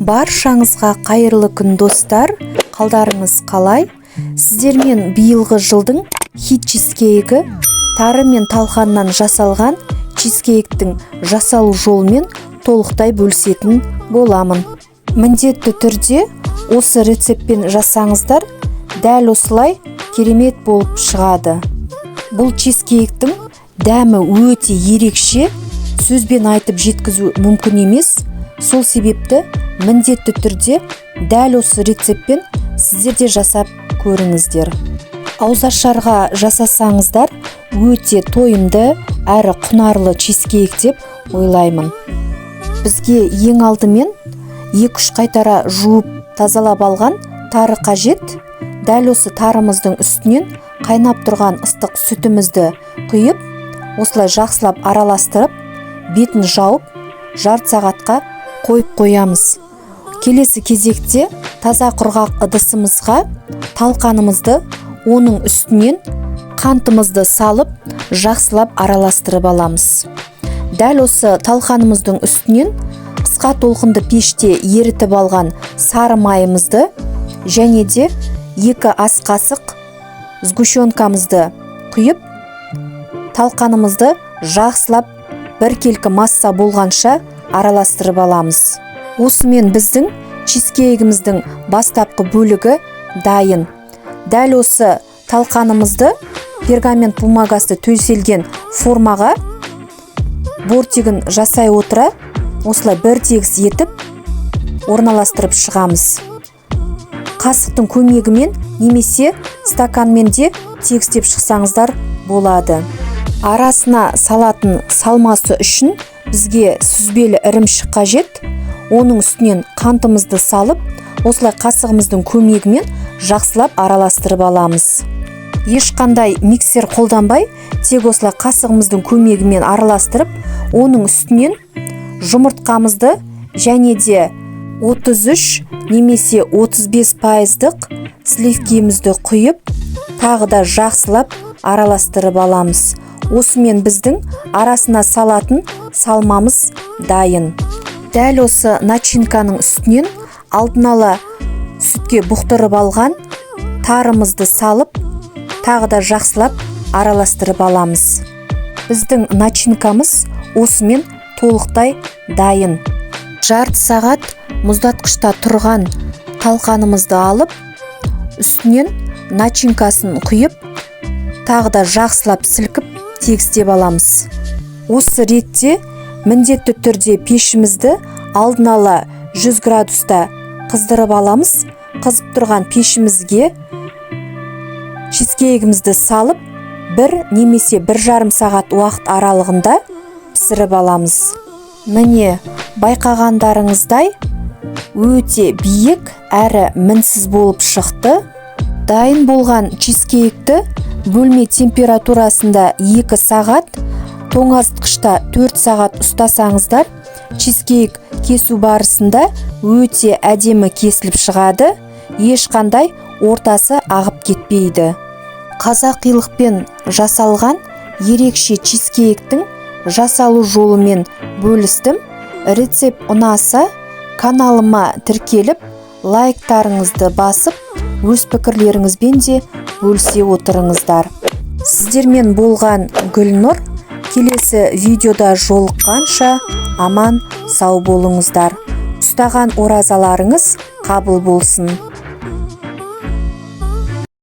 Баршаңызға қайырлы күн, достар! Қалдарыңыз қалай? Сіздермен биылғы жылдың хит чизкейгі, тары мен талқаннан жасалған чизкейктің жасалу жолымен толықтай бөлісетін боламын. Міндетті түрде осы рецептпен жасаңыздар, дәл осылай керемет болып шығады. Бұл чизкейктің дәмі өте ерекше, сөзбен айтып жеткізу мүмкін емес. Сол себепті міндетті түрде дәл осы рецептпен сіздер де жасап көріңіздер. Ауызашарға жасасаңыздар, өте тойымды әрі құнарлы чизкейк деп ойлаймын. Бізге ең алдымен 2-3 қайтара жуып, тазалап алған тары қажет. Дәл осы тарымыздың үстінен қайнап тұрған ыстық сүтімізді құйып, осылай жақсылап араластырып, бетін жауып, жарты сағатқа қойып қоямыз. Келесі кезекте таза құрғақ ыдысымызға талқанымызды, оның үстінен қантымызды салып, жақсылап араластырып аламыз. Дәл осы талқанымыздың үстінен қысқа толқынды пеште ерітіп алған сары майымызды және де 2 ас қасық сгущенкамызды құйып, талқанымызды жақсылап біркелкі масса болғанша араластырып аламыз. Осымен біздің чизкейгіміздің бастапқы бөлігі дайын. Дәл осы талқанымызды пергамент бумагасы төселген формаға бортигін жасай отыра, осылай бір тегіс етіп орналастырып шығамыз. Қасықтың көмегімен немесе стаканмен де тегістеп шықсаңыздар болады. Арасына салатын салмасы үшін бізге сүзбелі ірімшік қажет. Оның үстінен қантымызды салып, осылай қасығымыздың көмегімен жақсылап араластырып аламыз. Ешқандай миксер қолданбай, тек осылай қасығымыздың көмегімен араластырып, оның үстінен жұмыртқамызды және де 33 немесе 35 пайыздық сливкимізді құйып, тағы да жақсылап араластырып аламыз. Осымен біздің арасына салатын салмамыз дайын. Дәл осы начинканың үстінен алдын ала сүтке бұқтырып алған тарымызды салып, тағы да жақсылап араластырып аламыз. Біздің начинкамыз осымен толықтай дайын. Жарты сағат мұздатқышта тұрған талқанымызды алып, үстінен начинкасын құйып, тағы да жақсылап сілкіп, тегістеп аламыз. Осы ретте міндетті түрде пешімізді алдын ала 100 градуста қыздырып аламыз. Қызып тұрған пешімізге чизкейгімізді салып, 1 немесе 1,5 сағат уақыт аралығында пісіріп аламыз. Міне, байқағандарыңыздай, өте биік әрі мінсіз болып шықты. Дайын болған чизкейкті бөлме температурасында 2 сағат, тоңазытқышта 4 сағат ұстасаңыздар, чизкейк кесу барысында өте әдемі кесіліп шығады, ешқандай ортасы ағып кетпейді. Қазақилықпен жасалған ерекше чизкейктің жасалу жолымен бөлістім. Рецепт ұнаса, каналыма тіркеліп, лайктарыңызды басып, өз пікірлеріңізбен де бөлісе отырыңыздар. Сіздермен болған Гүлнұр. Келесі видеода жолыққанша аман сау болыңыздар! Ұстаған оразаларыңыз қабыл болсын!